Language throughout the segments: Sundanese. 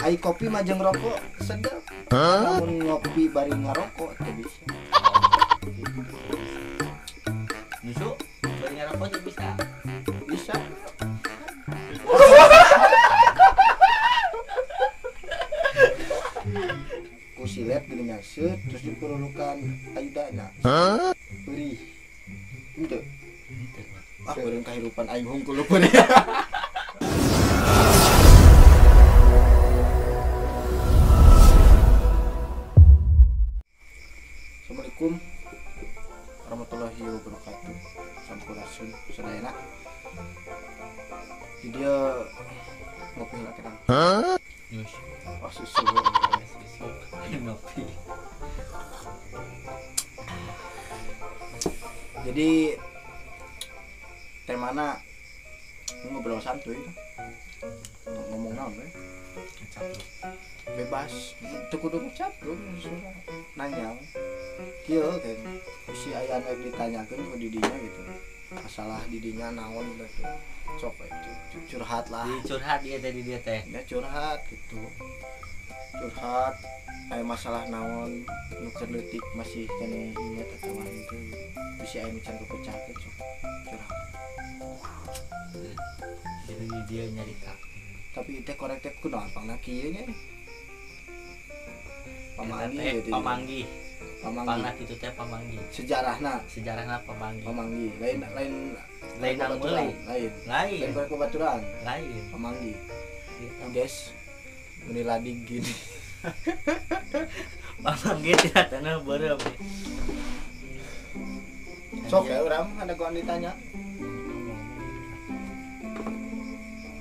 Ai kopi mah jeung rokok sedap. Lamun ngopi bari ngarokok teu bisa. Nyusu bari ngarokok teu bisa. Bisa. Ku silet geuning seut terus diperlukan aidana. Perih. Henteu. Ah, beureum kahirupan aing hungkul peurih. Assalamualaikum warahmatullahi wabarakatuh. Sampurasun sadayana. Di dia ngopi heula teh Kang. Yus. Oh susu. Susu. Ngopi. Jadi temana ngobrol santuy ngomong naon we? Bebas, teu kudu capruk nanya. Kieu kan si aya anu ditanyakeun ku didinya gitu. Masalah didinya naon gitu. Sok we curhat lah. Di curhat dia tadi dia teh. Ya curhat gitu. Curhat aya masalah naon nu keur leutik masih keneh inget atawa henteu. Bisi aya nu can kepecahkeun sok curhat. Jadi dia nyarita. Tapi teh korek teh kunaon pangna kieu nya. Pamanggi gitu. Pamanggi. Pamanggi itu teh pamanggi. Sejarahna pamanggi. Pamanggi. Lain lain lain nang meuli. Lain. Lain. Lain babaturan. Lain. Pamanggi. Guys, meni ladig gini. Pamanggi tidak tanah beureum. Sok ya urang ada gua ditanya.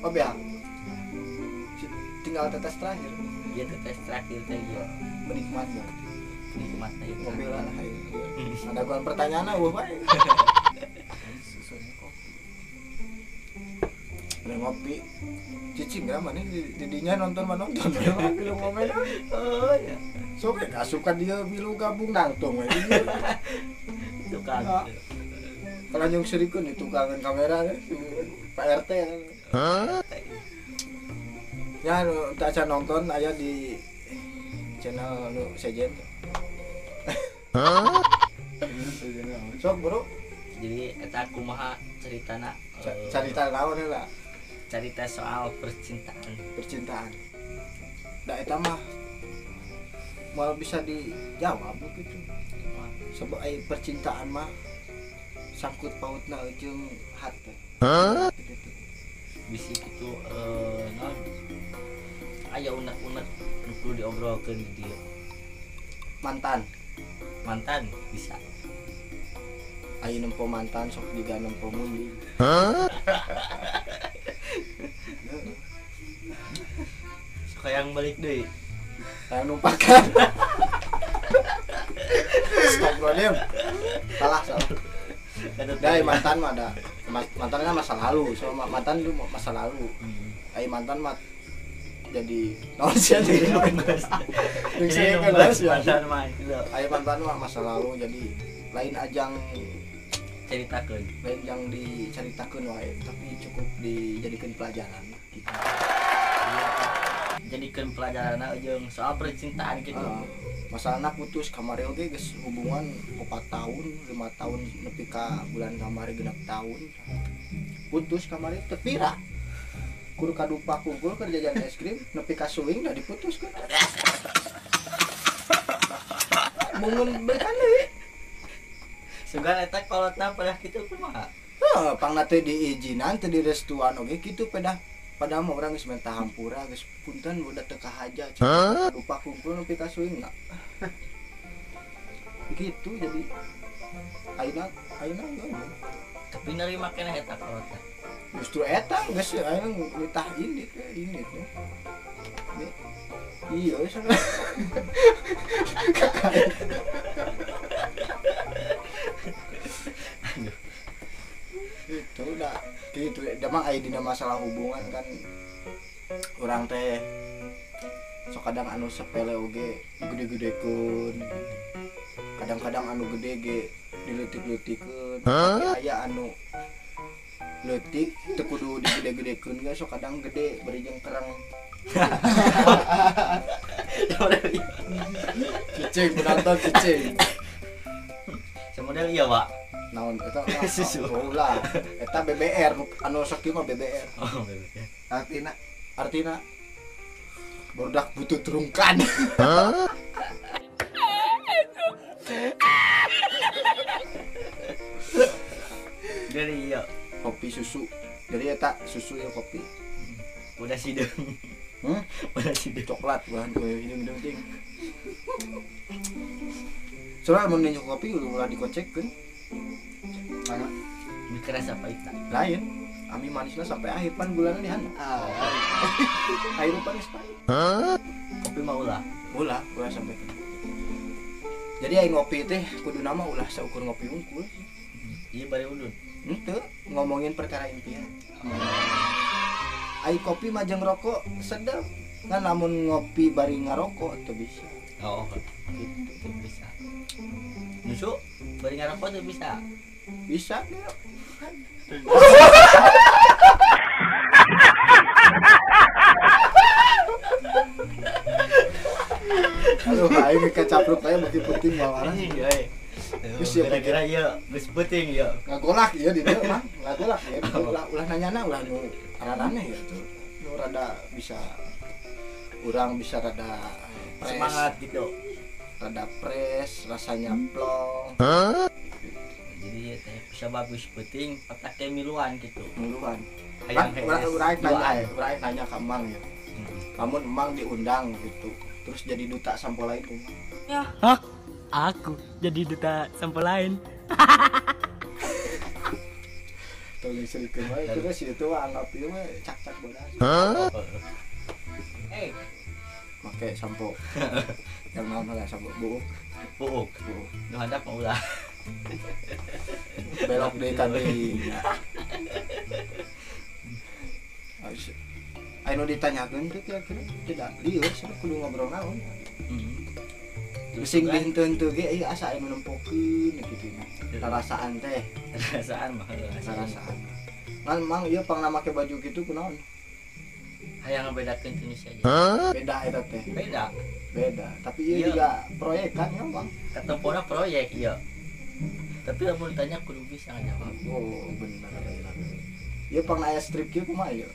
Oh ya. Tinggal tetes terakhir. Iya tetes terakhir teh ieu. Menikmat banget. Nikmat aja. Ngopi lah ayo. Ada gua pertanyaan eueuh wae. Susunya kopi. Udah ngopi. Cicing geura maneh didinya nonton mah nonton. Milu ngomen. Oh ya. Sok asup ka dieu milu gabung nangtung we. Tukang. Kalau nyung serikeun di tukangan kamera Pak RT. Hah? Ya nu teu acan nonton aya di channel nu sejen. Hah? Sok bro. Jadi eta kumaha ceritana? Carita naon heula? Carita soal percintaan. Percintaan. Da eta mah moal bisa dijawab gitu. Sebab ai percintaan mah sangkut pautna jeung hate. Hah? Gitu. Bisi kitu naon aya unek-unek nu kudu diobrolkeun di dieu. Mantan. Mantan bisa. Aya nempo mantan sok jiga nempo munding. Hah? Sok hayang balik deui. Hayang numpakan. Astagfirullahaladzim. Salah. Dai mantan mah ada. Mantan kan masa lalu, so mantan itu masa lalu. Ai mantan mah jadi naon sih jadi mantan mah. Ai mantan mah masa lalu jadi lain ajang ceritakeun, lain yang diceritakeun wae, tapi cukup dijadikeun pelajaran gitu. Jadikeun pelajaran jeung soal percintaan gitu. Masalahna putus kamari oge geus hubungan 4 tahun, 5 tahun nepi ka bulan kamari 6 tahun. Putus kamari teu pira. Kudu kadupa kumpul keur jajan es krim nepi ka suing da diputuskeun. Mungun beukan deui. Sugan eta kolotna pedah kitu kumaha? Heuh, pangna teu diizinan, teu direstuan oge kitu pedah. Padahal mah urang geus minta hampura, geus punten udah teu kahaja. Lupa kumpul nepi ka suing na. Gitu jadi ayeuna ayeuna geus. Tapi nerima keneh eta kolotna. Justru eta geus ayeuna nitah indit we indit we. Iya sana. Itu udah gitu da mah aya dina masalah hubungan kan urang teh sok kadang anu sepele oge gede-gedekeun gitu. Kadang-kadang anu gede ge dileutik-leutikeun. Tapi aya anu leutik teu kudu digede-gedekeun ge sok kadang gede bari jeung kereng. Cicing penonton cicing. Semodel iya, Pak. Naon eta susu. Ulah. Eta BBR anu sok ieu mah BBR. Oh, BBR. Artina barudak butuh terungkan. Jadi iya kopi susu. Jadi eta susu ya kopi. Udah sideng. Udah sideng coklat bahan gue hidung-hidung ting. Soalnya mun ninjuk kopi ulah dikocekkeun. Mana? Mikir rasa pahit lain. Ami manisnya sampai akhir pan gulana di handap. Air panis pahit. Kopi mah ulah. Ulah sampai. Jadi aing ngopi teh kudu nama ulah saukur ngopi unggul. Iya bari udun. Henteu ngomongin perkara impian. Ai kopi mah jeung rokok sedep. Ngan lamun ngopi bari ngarokok teu bisa. Oh, gitu teu bisa. Nyusu bari ngarokok teu bisa. Bisa dia. Aduh, aing kecapruk aya beuki penting bawaran. Iya, euy. Geus ya kira-kira ieu geus penting ieu. Ngagolak ieu di dieu mah, ngagolak ieu. Ulah nanyana ulah nu araneh ya tuh. Nu rada bisa urang bisa rada pres, semangat gitu. Rada pres, rasanya plong. Jadi teh bisa bagus penting patak miluan gitu. Miluan. Urang nanya, nanya ke Emang ya. Lamun Emang diundang gitu, terus jadi duta sampo lain kumaha? Ya. Hah? Aku jadi duta sampo lain. Tong serikeun wae terus itu anggap ieu we cak-cak bodas. Eh, make sampo. Yang naon heula sampo buuk. Buuk. Nu handap mah ulah. Belok deui ka deui. Ayo ditanyakeun teh kira-kira tidak lieur sih kudu ngobrol naon. Bising dihenteu-henteu ge ieu asa aya nu nempokeun kitu nya. Rarasaan teh, rarasaan mah rarasaan. Ngan mang ieu pangna make baju kitu kunaon? Hayang ngabedakeun jenis aja. Beda eta teh. Beda. Beda, tapi ieu juga proyek kan ya, Bang. Katempona proyek ieu. Tapi lamun ditanya kudu bisa ngajawab. Oh, bener. Ieu pangna aya strip kieu kumaha ieu?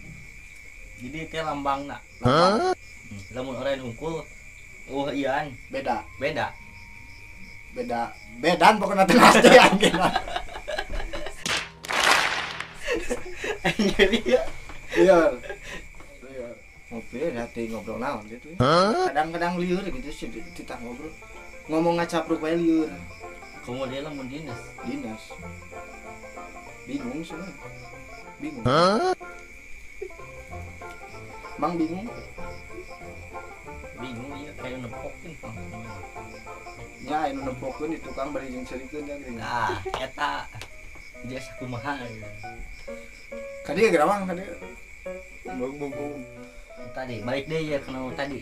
Jadi teh lambangna. Lamun orang hungkul oh ian beda. Beda. Beda. Bedan pokoknya teh pasti anjing. Jadi ya. Iya. Iya. Ngopi hati ngobrol naon gitu. Kadang-kadang lieur gitu sih titah ngobrol. Ngomong ngacapruk wae lieur. Kemudian lamun dinas. Dinas. Bingung sih. Bingung. Mang bingung? Bingung iya kayak nempokeun Mang. Nya anu nempokeun di tukang bari jeung serikeun ya geuning. Nah, eta dia sakumaha. Ka dieu geura Mang ka dieu. Bung. Tadi balik deui ya kana tadi.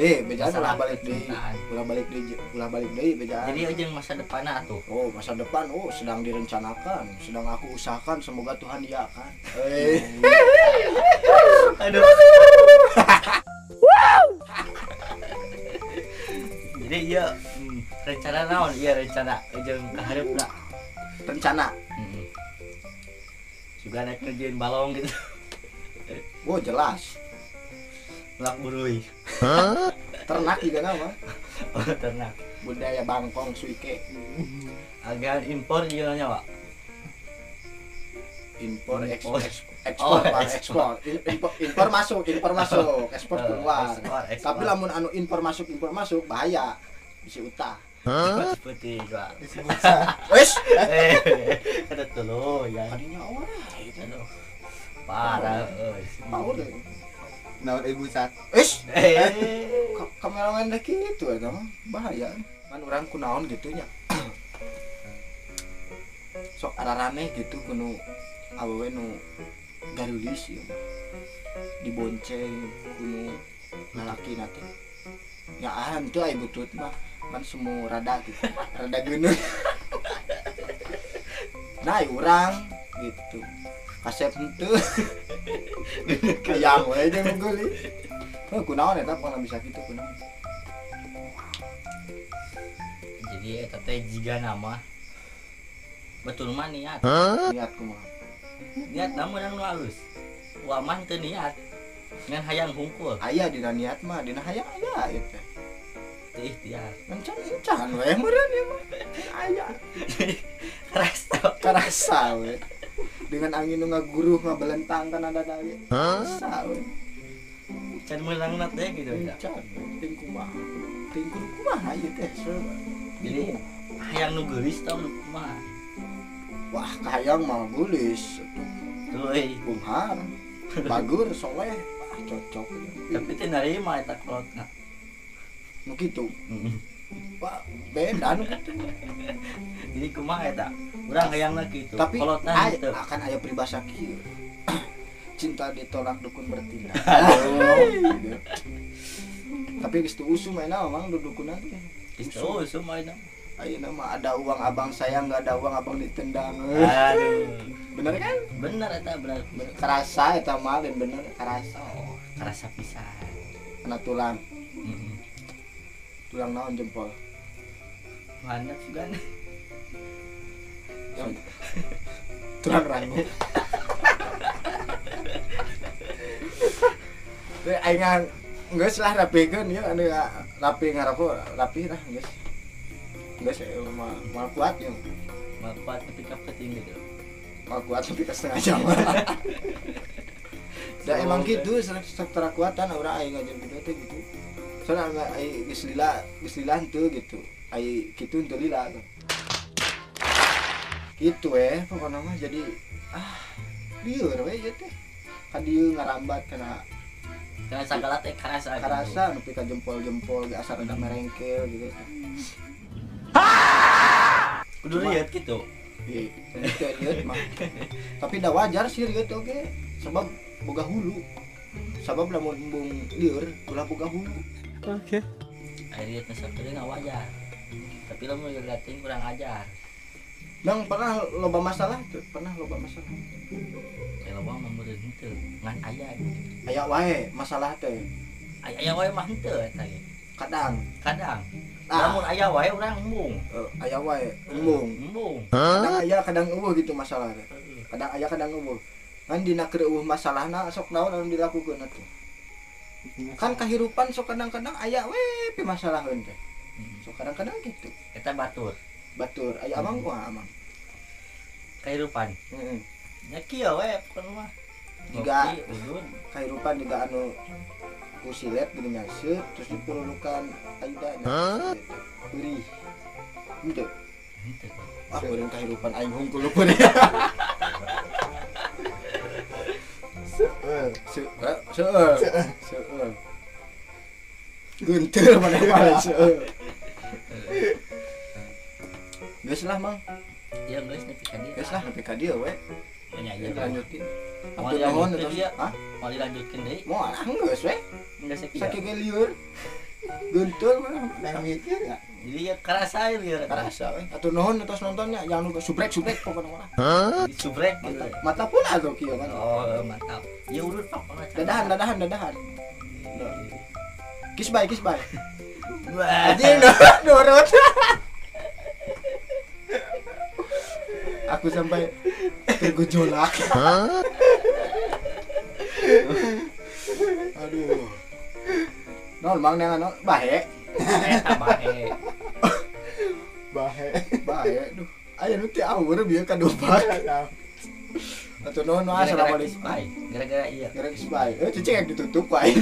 Bejaan ulah balik deui. Ulah balik deui, ulah balik deui bejaan. Jadi jeung masa depanna atuh. Oh, masa depan oh sedang direncanakan, sedang aku usahakan semoga Tuhan iakan. Aduh. Jadi iya rencana naon? Iya rencana jeung kahareupna. Rencana. Heeh. Juga naik ngerjain balong gitu. Oh, jelas. Lak burui. Ternak juga nama. Oh, ternak. Budaya Bangkong suike. Agan impor ieu nya, Pak. Impor ekspor ekspor impor masuk, ekspor keluar. Ekspor. Tapi lamun anu impor masuk bahaya. Bisi utah. Seperti Pak. Wis. Kada tuluy ya. Kadinya ora itu. Parah euy. Power deh. Naon ibu sat. Wis. Kameramen teh kitu eta mah bahaya. Kan urang kunaon gitu nya. Sok araraneh gitu kuno awewe nu garulis ieu dibonceng kuno lalakina teh. Ya ah henteu aya butut mah kan semua rada gitu, rada geuneuh. Nah, urang gitu. Kasep henteu. Hayang we jeung geulis. Heuh kunaon eta pokona bisa kitu kunaon. Jadi eta teh jiga nama betul mah niat. Niat kumaha? Niat na meunang nu alus. Wa mah teu niat. Ngan hayang hungkul. Aya dina niat mah, dina hayang aya ieu teh. Teu ikhtiar. Encan we meureun ieu mah. Aya. Karasa. Karasa we. Dengan angin nu ngaguruh ngabelentang kana dada ge. Karasa we. Can meunang na teh gitu eta. Encan ting kumaha. Ting kudu kumaha ieu teh. Jadi hayang nu geulis tau nu kumaha. Wah, kahayang mah geulis atuh. Teuy, beunghar. Bagur soleh, wah cocok. Tapi teu narima eta kolotna. Nu kitu. Wah, beda nu kitu. Jadi kumaha eta? Urang hayangna kitu. Tapi kolotna henteu. Akan aya peribahasa kieu. Cinta ditolak dukun bertindak. Aduh. Tapi geus teu usum ayeuna mah dudukunan teh. Geus teu usum ayeuna. Ayeuna mah ada uang abang saya, enggak ada uang abang ditendang. Aduh. Bener kan? Bener eta bener. Kerasa eta mah lain bener kerasa. Oh, kerasa pisan. Kena tulang. Tulang naon jempol? Mantap sugan. Tulang rangu. Teh aing geus lah rapikeun ieu anu rapi ngaroko rapi lah geus. Geus mah kuat ieu. Mah kuat tapi ka penting gitu. Mah kuat tapi ka setengah jam. Da emang kitu sektor kuatan urang aing ngajen kitu teh gitu. Soalna aing geus lila henteu gitu. Ai kitu henteu lila. Kitu we pokona mah jadi lieur we ieu teh. Ka dieu ngarambat kana karena sagala teh karasa gitu. Karasa nepi ka jempol-jempol ge asa rada merengkel gitu. Kudu rieut kitu. Iya, teu rieut mah. Tapi da wajar sih rieut oge sebab boga hulu. Sabab lamun embung lieur ulah boga hulu. Oke. Ai rieut mah sakedeung wajar. Tapi lamun liatin kurang ajar. Bang pernah loba masalah tuh? Pernah loba masalah? Ya loba mah meureun henteu, ngan aya gitu. Aya wae masalah teh. Aya wae mah henteu eta ge. Kadang. Kadang. Lamun aya wae urang embung. Aya wae embung. Embung. Kadang aya kadang eueuh gitu masalah teh. Kadang aya kadang eueuh. Kan dina keur eueuh masalahna sok naon anu dilakukeun atuh. Kan kahirupan sok kadang-kadang aya we pi masalaheun teh. Sok kadang-kadang gitu. Eta batur. Batur aya amang kumaha amang? Kahirupan. Heeh. Nya kieu we pokona mah. Jiga kahirupan jiga anu ku silet geuning nyaseut terus diperlukan aida nya. Perih. Henteu. Henteu. Ah meureun kahirupan aing hungkul peurih. Seueur. Seueur. Seueur. Guntur maneh mah seueur. Geus lah mang. Ya geus nepi ka dieu. Geus lah nepi ka dieu we. Nya ieu lanjutin. Mau dilanjutkeun deui? Hah? Mau dilanjutkeun deui? Moal geus we. Geus sakieu. Sakieu ge lieur. Guntur mah nang mikir ya. Jadi ya kerasa lieur. Kerasa we. Atuh nuhun atos nontonnya jangan lupa subrek-subrek pokona mah. Disubrek gitu. Mantap pula atuh kieu kan. Oh, mantap. Ya urut pokona. Dadahan dadahan dadahan. Kiss bye, kiss bye. Anjing nurut. Aku sampai tergejolak. Aduh. Nol mang neangan bahe. Eta bahe. Bahe, bahe duh. Aya nu teu awur bieu ka dupak. Atuh nuhun assalamualaikum. Gara-gara iya. Gara-gara kiss bye. Cicing yang ditutup ku aing.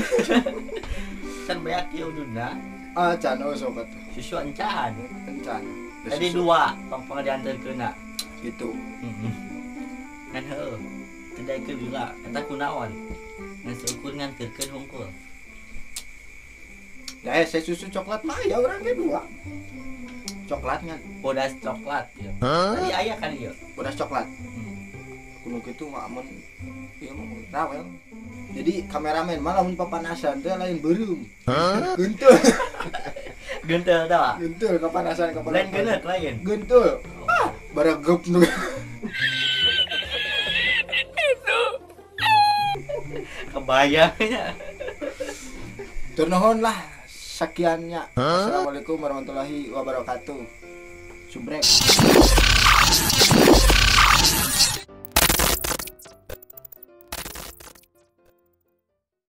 Can beak ieu ududna. Ah, can oh sok atuh. Susu encan. Encan. Tadi dua pang-pang diantarkeunna. Gitu. Ngan heueuh. Teu daekeun lila, eta kunaon? Ngan seukur nganterkeun hungkul. Ya saya susu coklat mah ya urang ge dua. Coklat ngan. Bodas coklat ya. Tadi aya kan ieu. Bodas coklat. Kuno kitu mah amun ieu mah rawel. Jadi kameramen mah lamun papanasan teh lain beureum. Gentul. Gentul tah. Gentul kapanasan kapanasan. Lain geuneuk lain. Gentul. Ah, baregep nu. Kebayangnya. Tur nuhun lah sekiannya. Assalamualaikum warahmatullahi wabarakatuh. Subrek.